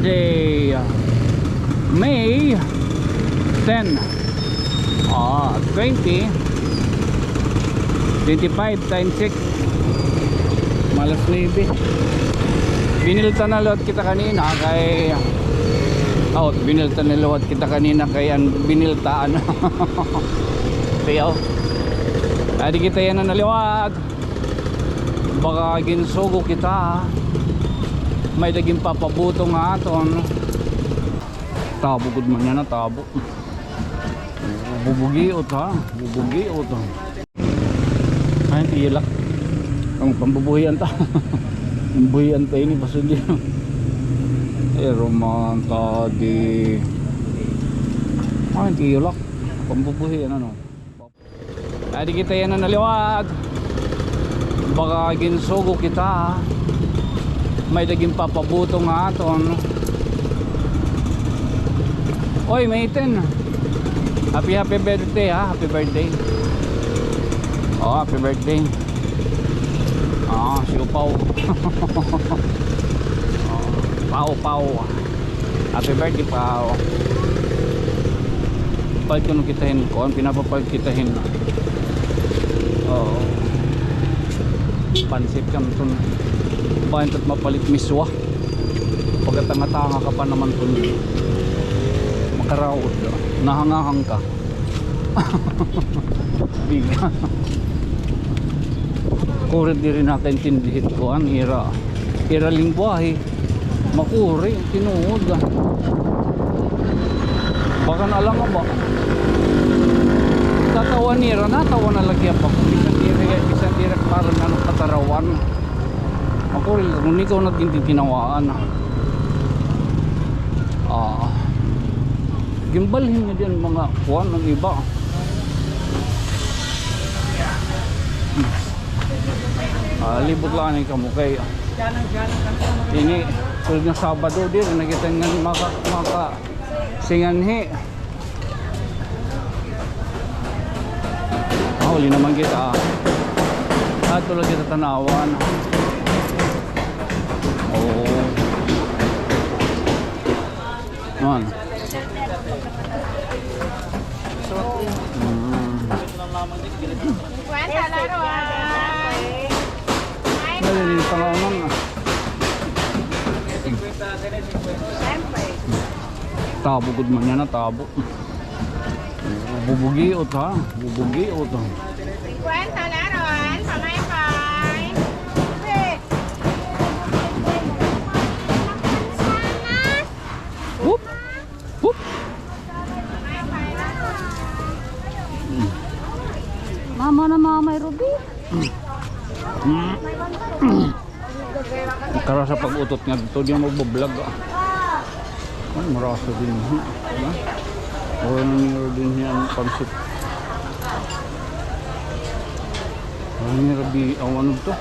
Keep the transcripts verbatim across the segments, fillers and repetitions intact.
Day, May ten. Ah, twenty. Twenty-five times six. Malas nuebe. Binilta na liwat kita kanina kay, oh, binilta na liwat kita kanina kay an biniltaan. Tiyaw. Adi kita yana na liwat. Baka ginsugo kita. May-ada ginpapabutong ha aton. Tabo gud man yana, tabo. Bubugiot, ha? Bubugiot, ha? Ay, tilak. An pambubuhian ta. Buhian ta ini, pasunod. Pero man ta di. Ay, tilak. Pambubuhian, ano? Adi kita yana na liwat. Baka ginsugo kita. May-ada ginpapabutong ha aton. Oy, May ten. Happy, happy birthday, ha? Happy birthday. Oh, happy birthday. Ah, siupaw. Oh, paw, paw. Happy birthday, paw. Palit kuno kita hin kuan, pinapapalit kita hin. Oo. Pansit kanton. Bahin tat mapalit miswa. Pagkatanga-tanga ka pa naman kun makaraod. Nahangahang ka. Biga. Kuri diri nakaintindi hit kuan, ira, ira lengguwahe. Makuri, tinuod, ah. Baka na lang ba? Tatawan nira, natawa na lagi ako. Bisan diri, bisan diri, parang ano, katarawan. Makuri, kung ikaw nagtintinawaan. Ah. Ginbalhin nga diyan mga kuan ang iba. Ah, libot lang ni kamo kay ini, sulod nga Sabado, diri na kita nga maka-, maka-, singanhi. Ah, huli naman kita. Adto lagi kita tan-awan. Oo. Man. Mm. Kwenta, laruan. Ay, ay, ay, pangaon na. Siyempre. Tabo gud man yana, tabo. Bubugiot, ha? Bubugiot, ha? Kwenta, laruan, pamaypay. Whoop! Whoop! Mama na, Mama Ruby. Karasa pag-utot ngadto, di magbablog, ah. Ay, marasa dinhi, ha? Wala na niyo dinhi an pansit. Ay, ni Rabi, aw, ano to?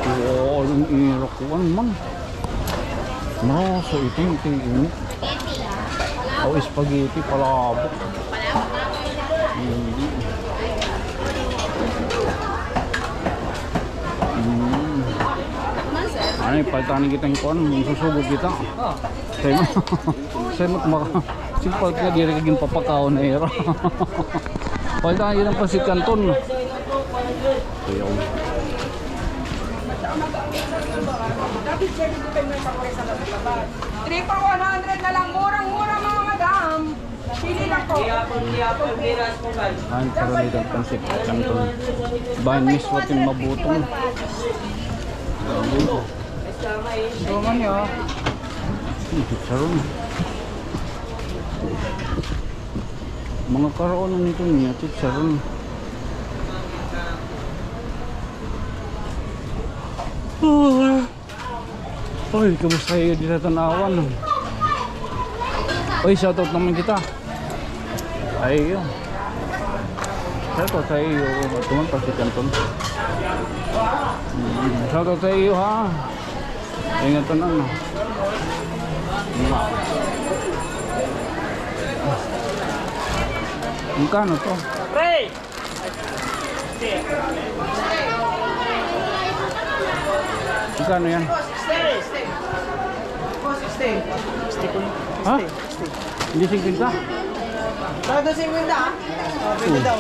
Oo, an ira kuan man. Marasa iting, iting ini. Aw, spaghetti, palabok. Mm. Mm. Ay, paltahan kita hin kuan, magsusugo kita. Say mo, say mo, maka-, simpal ka, diri ka ginpapakaon na ira. Paltahan kita hin pansit kanton. Ayaw. Three for one hundred na lang. Murang-mura, mga madam. Pili lang po. An karamihan pansit kanton. Bahin mismo tin mabutong. Duman niyo. Hmm, chicharon. Mga karaonan nito niya, chicharon. Oy, kumusta iyo dida tan-awan? Oy, shoutout naman kita. Ay, iyo. Shoutout sa iyo. Tuman pa si Kanton. Mm, shoutout sa iyo, ha. Ingat ka na, no? Magkano to? Pre! Magkano yan? Ha? Hindi singkwenta? Todo singkwenta, ah. O, pwede daw.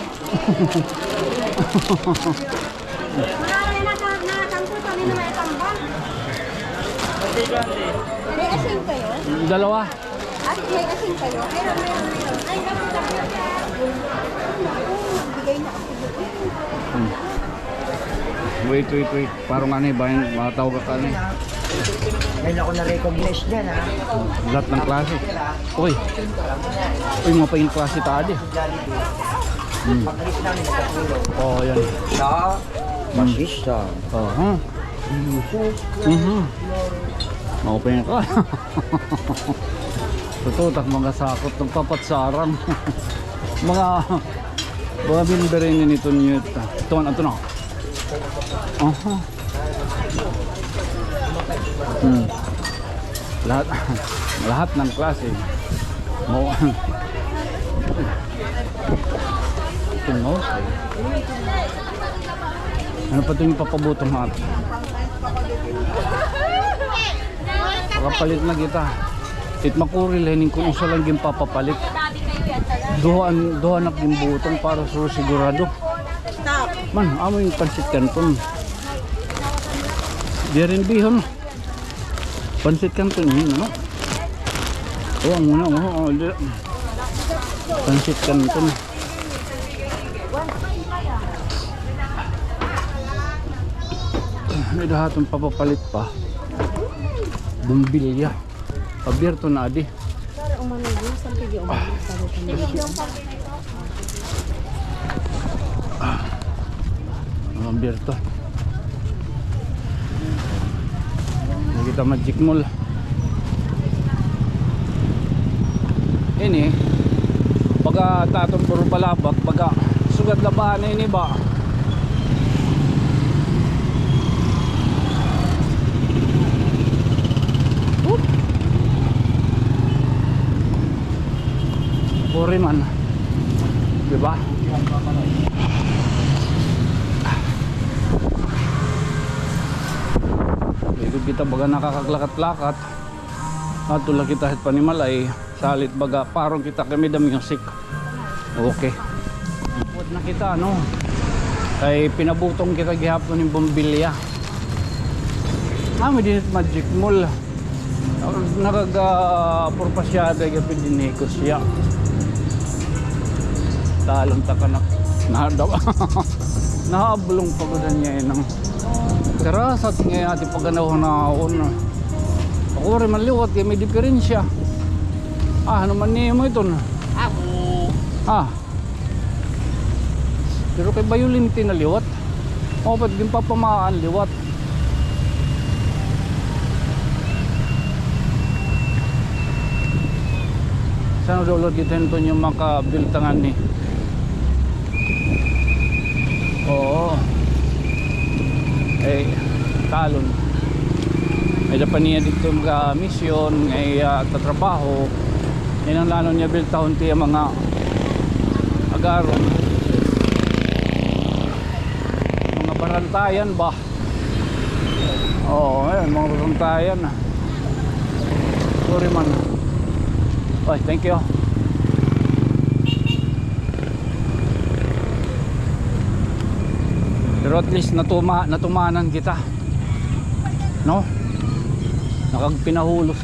May asin kayo? Dalawa. At may asin kayo? Meron, meron, meron. Ay, meron, meron. Bigay na ako. Hmm. Wait, wait, wait. Parang ano eh, bayan, matawag ka ano eh. Ngayon ako na-recognize niyan, ha? Lahat ng klase. Uy. Uy, mga pa yung klase tadi. Hmm. Oh, yan. Sa masista. Oh, ha? Mhm. Mga pa yung klase. Totoo, tak mga sakot, nagpapatsarang. Mga, mga member ini nito niyo. Ito, ito na. Aha. Hmm. Lahat, lahat ng klase. Mo-, ito, mouse, eh. Ano pa ito yung papabutong natin? Makapalit na kita. It makuri la hini kon usa lang ginpapapalit. Duha an, duha na ginbutong para su-, sigurado. Man, amo yung pansit canton. Diya rin bihon. Pansit canton yun, ano? Oo, ang una, oo, oo, di-, pansit canton. May dahaton papapalit pa. Bumbilya. Abierto na, adi. Para umano, sample di umano. Para umano. Ang abierto. Nakita Magic Mall. Ini, baga taton puro balabak, baga sugad la ba na ini ba? Oop. Puri man. Di ba? Ikot kita baga nakakaglakat-lakat. Adto la kita hit panimalay. Salit baga, parong kita kay may-ada music. Okay. Huwad na kita, no? Kay pinabutong kita gihapon hin bumbilya. Ah, may dinhi Magic Mall. Nakaga-, ah, purpasyada gihapon dinhi ko siya. Talon ta kanak. Nahadap. Nahablong pa gud niya, eh, nang karasat nga ati paganaw-hanaon. Ako rin man liwat, kay may diferensya. Ah, ano man nimo iton? Amo. Ah. Pero kay bayolente na liwat. O, ba't ginpapamaan liwat? Sana daw ulit kita nito yung makabiltangan ni. Oo. Eh, talon. May-ada pa niya dito mga misyon, may, ah, tatrabaho. Yan an lano niya biltahon tiya mga agaron. Mga barantayan ba? Oo, ayan, mga barantayan. Sorry man. Oy, thank you. Pero at least natuma-, natumanan kita. No? Nakagpinahulos.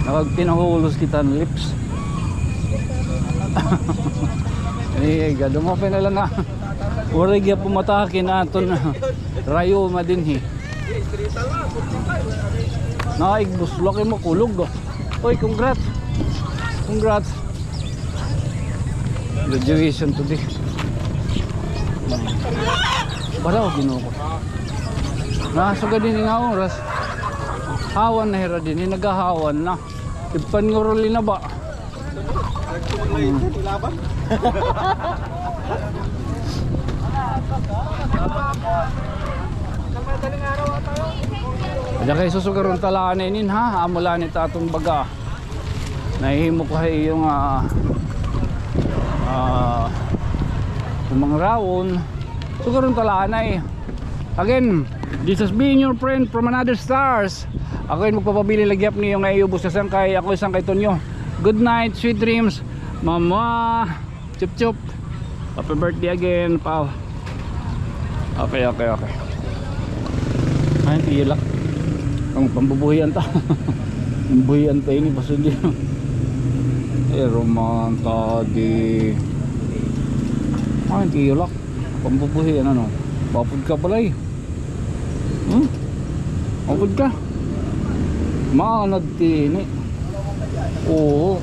Nakagpinahulos kita hin lips. Eh, gadumapay na la nga. Waray gihapon matake an aton rayuma dinhi. Naigbos, laki mo, kulog, oh. Oy, congrats. Congrats. Graduation today. Balaw, Ginoo ko. Nasugad dinhi nga oras. Hawan na hira dinhi, naghahawan na. Ipanguruli na ba? Hmm. Ada kay susugaron ta la anay inin, ha? Amo la ini it aton baga. Nahihimo ko ha iyo nga, ah, ah, mga rawon. Sugaron ta la anay. Again, This has been your friend from another stars. Ako in magpapabilin la gihap niyo nga iubos ka sangkay, ako sangkay Tonyo. Good night, sweet dreams, mama. Chup chup. Happy birthday again, pal. Okay, okay, okay. Ay, tiyulak. An pambubuhian ta. Buhian ta ini, pasudli. Eh, roman ta di. Ay, tiyulak. Pambubuhian, ano? Mapod ka, balay. Hmm? Mapod ka. Maanad tini. Oo.